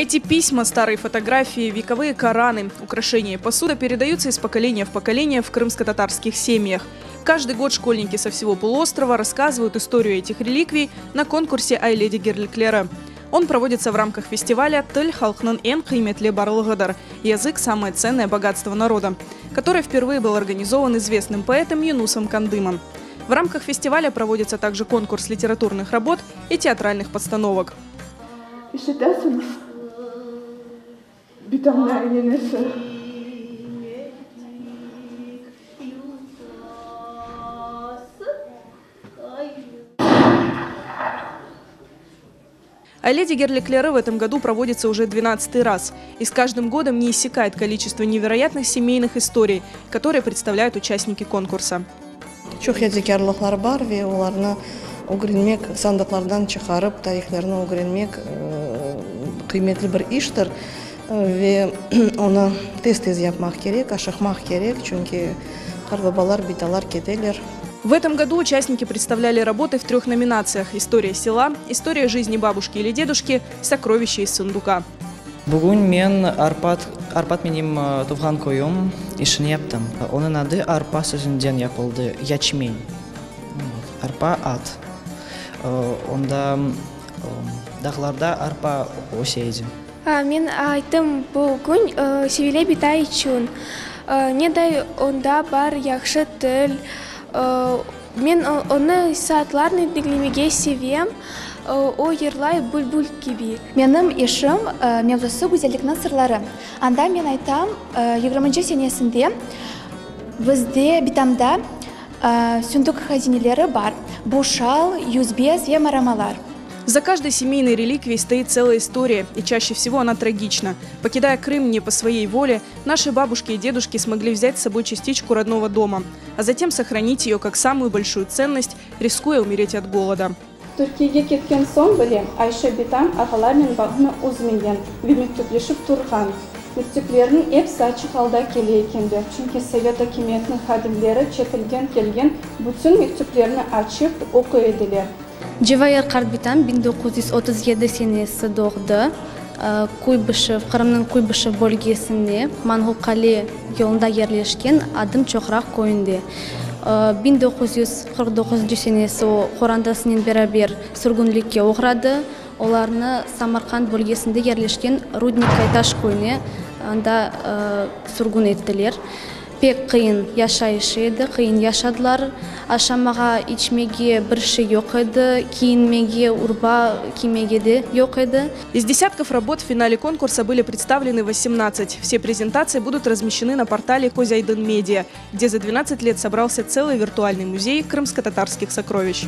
Эти письма, старые фотографии, вековые Кораны, украшения и посуда передаются из поколения в поколение в крымско-татарских семьях. Каждый год школьники со всего полуострова рассказывают историю этих реликвий на конкурсе «Aile degerlikleri». Он проводится в рамках фестиваля «Til halqnıñ eñ qıymetli barlığıdır» – «Язык – самое ценное богатство народа», который впервые был организован известным поэтом Юнусом Кандымом. В рамках фестиваля проводится также конкурс литературных работ и театральных постановок. İşitesiñiz, bitamnıñ aynenisi. Aile degerlikleri в этом году проводится уже 12 раз. И с каждым годом не иссякает количество невероятных семейных историй, которые представляют участники конкурса. Çoq yadikârlıqlar bar ve olarnı ögrenmek, sandıqlardan çıqarıp, tarihlerini ögrenmek qıymetli bir iştir. Ve onı tez-tez yapmaq kerek, aşıqmaq kerek, çünki qartbabalar, bitalar keteler. В этом году участники представляли работы в трех номинациях «История села», «История жизни бабушки или дедушки», «Сокровища из сундука». Bugün men Arpat, Arpat menim tuvğan köyüm işini yaptım. Onıñ adı arpa sözünden yapıldı, ячмень. Arpa at. Onda dağlarda arpa öse edi. Men ayttım bugün Sevilâ bitay içün. Neday onda bar yahşı til. Men onı saatlarnen diñlemege sevem. O yırlay bülbül kibi. Menim işim mevzusı güzellikniñ sırları. Anda men aytam, yigirminci senesinde bizde bitamda sündük hazineleri bar, bu şal, yüzbez ve maramalar. За каждой семейной реликвией стоит целая история, и чаще всего она трагична. Покидая Крым не по своей воле, наши бабушки и дедушки смогли взять с собой частичку родного дома, а затем сохранить ее как самую большую ценность, рискуя умереть от голода. Türkiyege ketken soñ bile Ayşe bitam ağalarnen bağnı üzmegen ve mektüpleşip turğan. Mektüplerniñ episi açıq alda kele ekenler, çünki sovet akimiyetiniñ hadimleri çetelden kelgen bütün mektüplerni açıp oquy ediler. Cevair qartbitam 1937 senesi doğdı Kuybışev, Qırımnıñ Kuybışev bölgesinde, Manğup-Qale yolunda yerleşken Adım Çoqraq köyünde. 1949 senesi o, qorantasınen beraber sürgünlikke oğradı. Olarnı Samarqand bölgesinde yerleşken Rudnik-Kaytaş köyüne anda sürgün ettiler. Pek qıyın yaşayışı edi, qıyın yaşadılar. Aşamağa, içmege bir şey yoq edi, kiyinmege, urba kiymege de yoq edi. Из десятков работ в финале конкурса были представлены 18. Все презентации будут размещены на портале Козайдын Медиа, где за 12 лет собрался целый виртуальный музей крымско-татарских сокровищ.